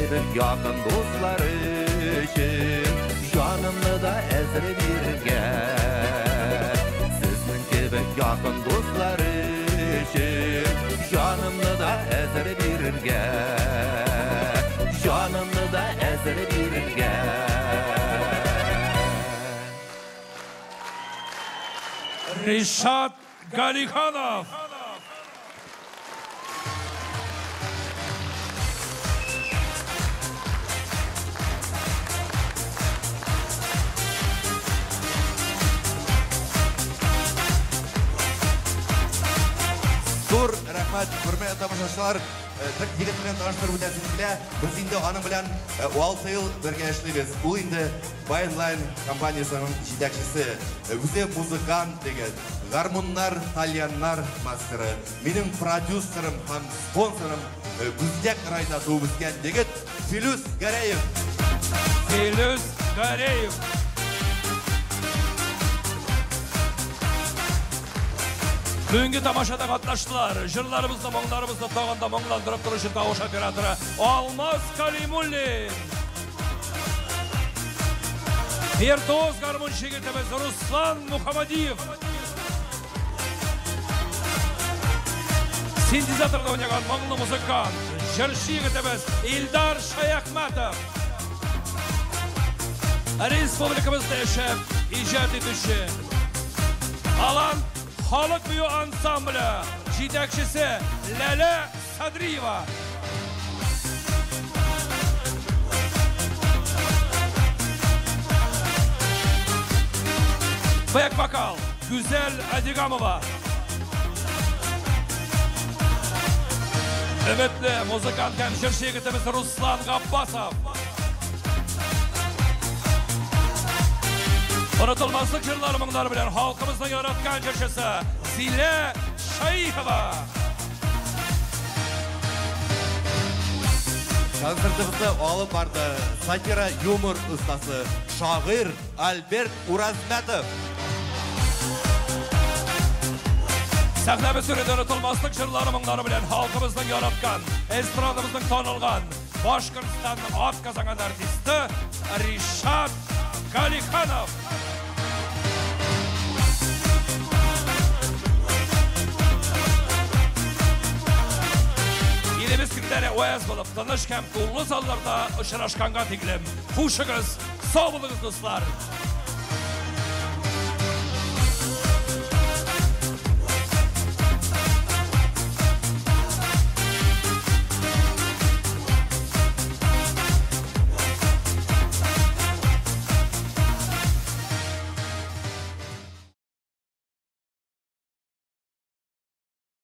Кебек якын дуслар өчен җанымны да әзер бирергә. Сезнең кебек якын дуслар өчен җанымны да әзер бирергә. Җанымны да әзер бирергә. Ришат Галиханов. Зур рәхмәт, хөрмәтле тамашачылар. Егет белән таныштырып үтәсем килә. Без инде аның белән 6 ел бергә эшлибез. Ул инде Байнлайн компаниясенең җитәкчесе, үзе музыкант дигән, гармуннар, тальяннар мастеры, минем продюсерым һәм спонсорым, Бүздәк районында туып үскән егет Филүс Гәрәев. Филүс Гәрәев. Бүгенге тамашада катнаштылар. Җырларыбызны, моңнарыбызны тагын да моңландырып торучы тавыш операторы Алмаз Калимуллин. Виртуоз гармунчы егетебез Руслан Мухаммадиев. Синтезаторда уйнаган моңлы музыкант, җырчы егетебез Илдар Шаяхматов. Республикабызда яшәп, иҗат итүче Алан халык бию ансамбле җитәкчесе Ләлә Садриева. Бэк вокал Гүзәл Адигамова. Өметле музыкант һәм җырчы егетебез Руслан Габбасов. Онытылмаслык җырлар моңнары белән халкыбызның яраткан җырчысы Зилә Шәехова. Концертыбызны алып барды сатира юмор остасы, шагыйрь Альберт Уразмәтов. Сәхнәбез түрендә онытылмаслык җырлары моңнары белән халкыбызның яраткан, эстрадабызның танылган Башкортстанның атказанган артисты Ришат Галиханов. Илебез көндәре аяз булып, тыныч һәм тулы залларда очрашканга тиклем. Хушыгыз, сау булыгыз, дуслар.